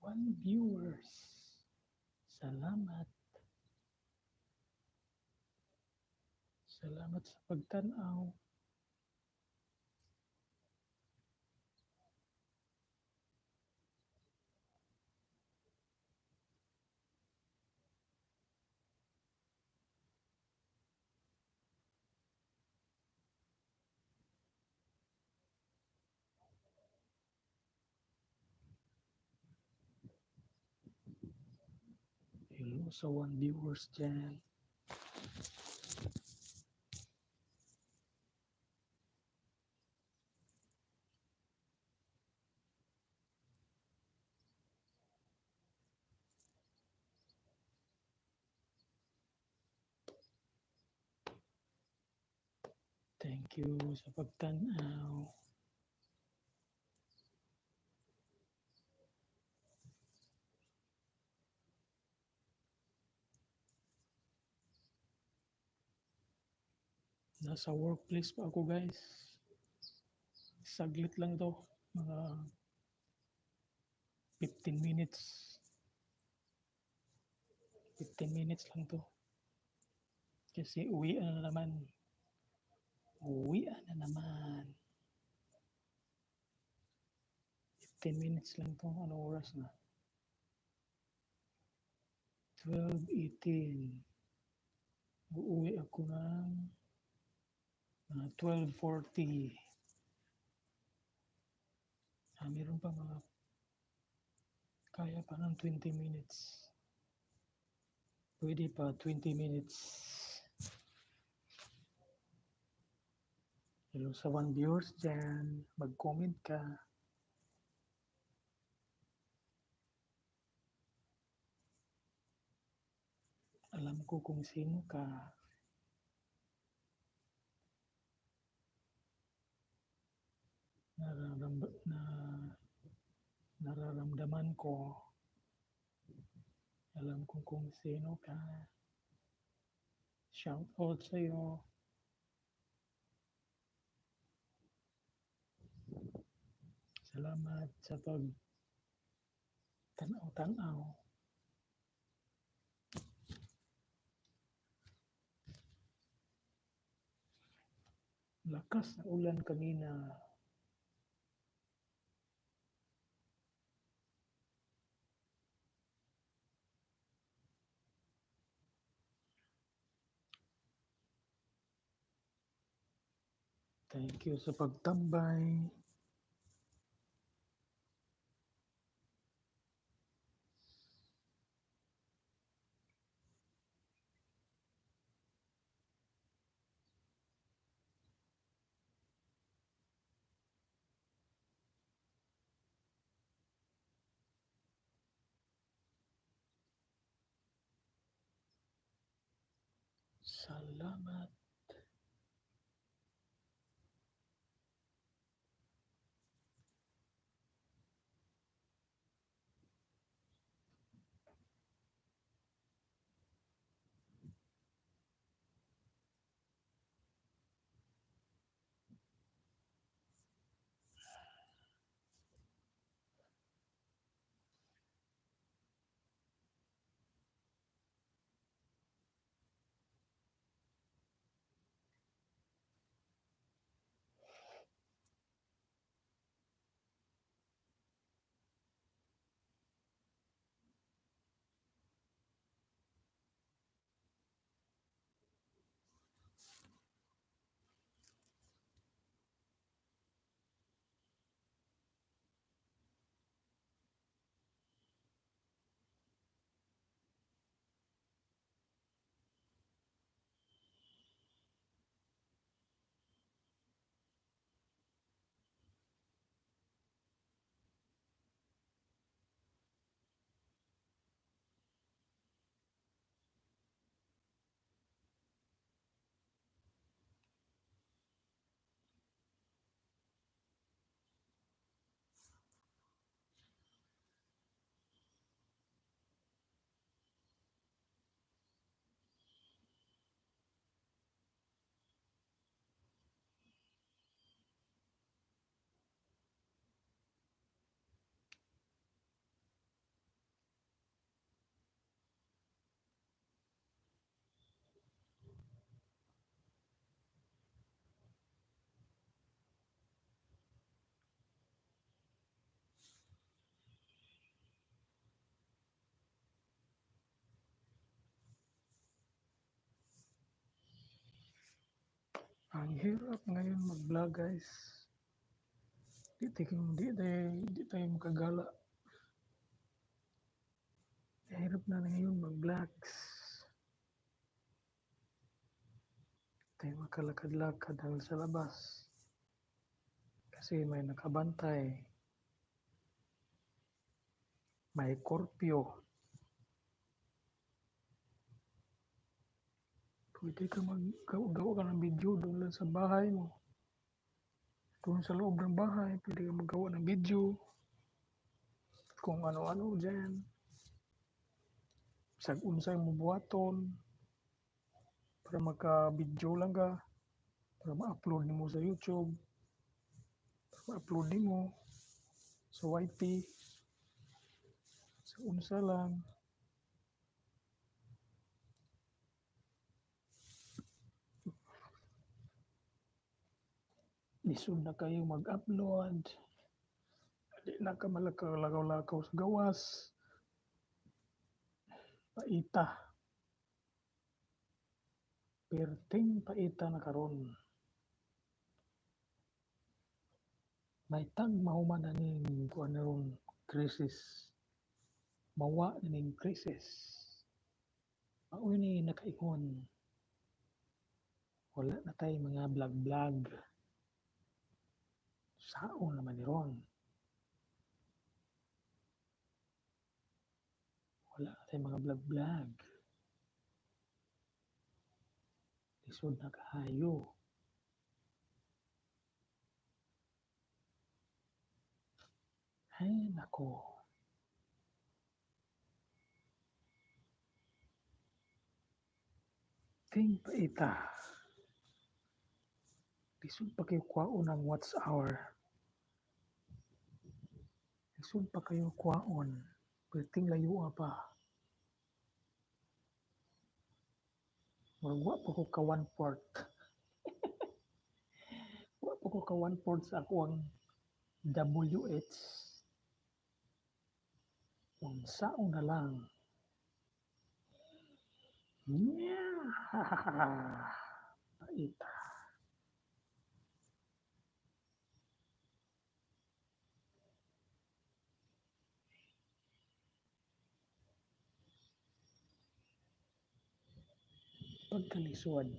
One viewers. Salamat. Salamat sa pagtanaw. Hello sa one viewers dyan. Thank you sa pagtanaw. Nasa workplace pa ako, guys. Saglit lang to. Mga 15 minutes. 15 minutes lang to. Kasi uwian na naman. Uwian na naman. 15 minutes lang to. Ano oras na? 12:18. Uuwi ako ng mga 12:40. Ah, meron pa mga kaya pa ng 20 minutes. Pwede pa 20 minutes. Hello sa one viewers dyan. Mag-comment ka. Alam ko kung sino ka. Nararamdaman ko. Alam ko kung sino ka. Shout out sa'yo. Salamat sa pag tanaw-tanaw. Lakas na ulan kanina. Thank you sa pagtambay. Salamat. Ang hirap ngayon mag-vlog, guys. Di tayo makagala. Hirap na ngayon mag-vlogs. Tayo makalakad-lakad dahil sa labas. Kasi may nakabantay. May curfew. Pwede ka maggawa ka ng video doon lang sa bahay mo. Doon sa loob ng bahay, pwede ka magawa ng video. Kung ano-ano dyan. Sa unsay mo buhaton. Para maka-video lang ka. Para ma-upload nimo sa YouTube. Para ma-upload nimo sa YT. Sa unsa lang. Lisod na kayo mag-upload. Di na ka malakaw-lakaw sa gawas. Paita. Perting paita na karon. May tag mahuman na ning kuan na ron, crisis. Mawa na ning crisis. Maoy ni nakaingon. Wala na tay mga vlog-vlog. Saon naman ni ron. Wala na tay mga vlog-vlog. Lisod na kaayo. Ay, nako. Ting paita. Lisod pa kayo kwaon ang watch hour. Lisod pa kayo kwaon. Perting layo pa. Murag wa pa ko ka 1/4. Wa pa ko ka 1/4 sa akong WH. Unsaon na lang. Yeah. Paita. Pagkalisod.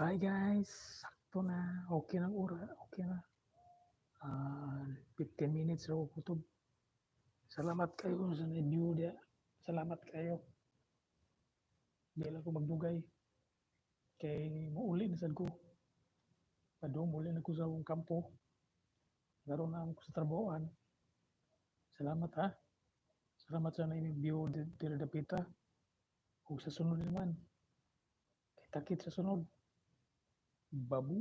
Bye, guys. Sakto na. Okay na ora. Okay na. 15 minutes ra ko kutob. Salamat kayo sa na-view dia. Salamat kayo. Di lang ko magdugay. Kay muuli na sad ko. Padung muli na ko sa akong kampo. Karon na ako sa trabahoan. Salamat ha. Salamat sa na-view diri dapita. Ug sa sunod naman. Kita-kits sa sunod. Babu.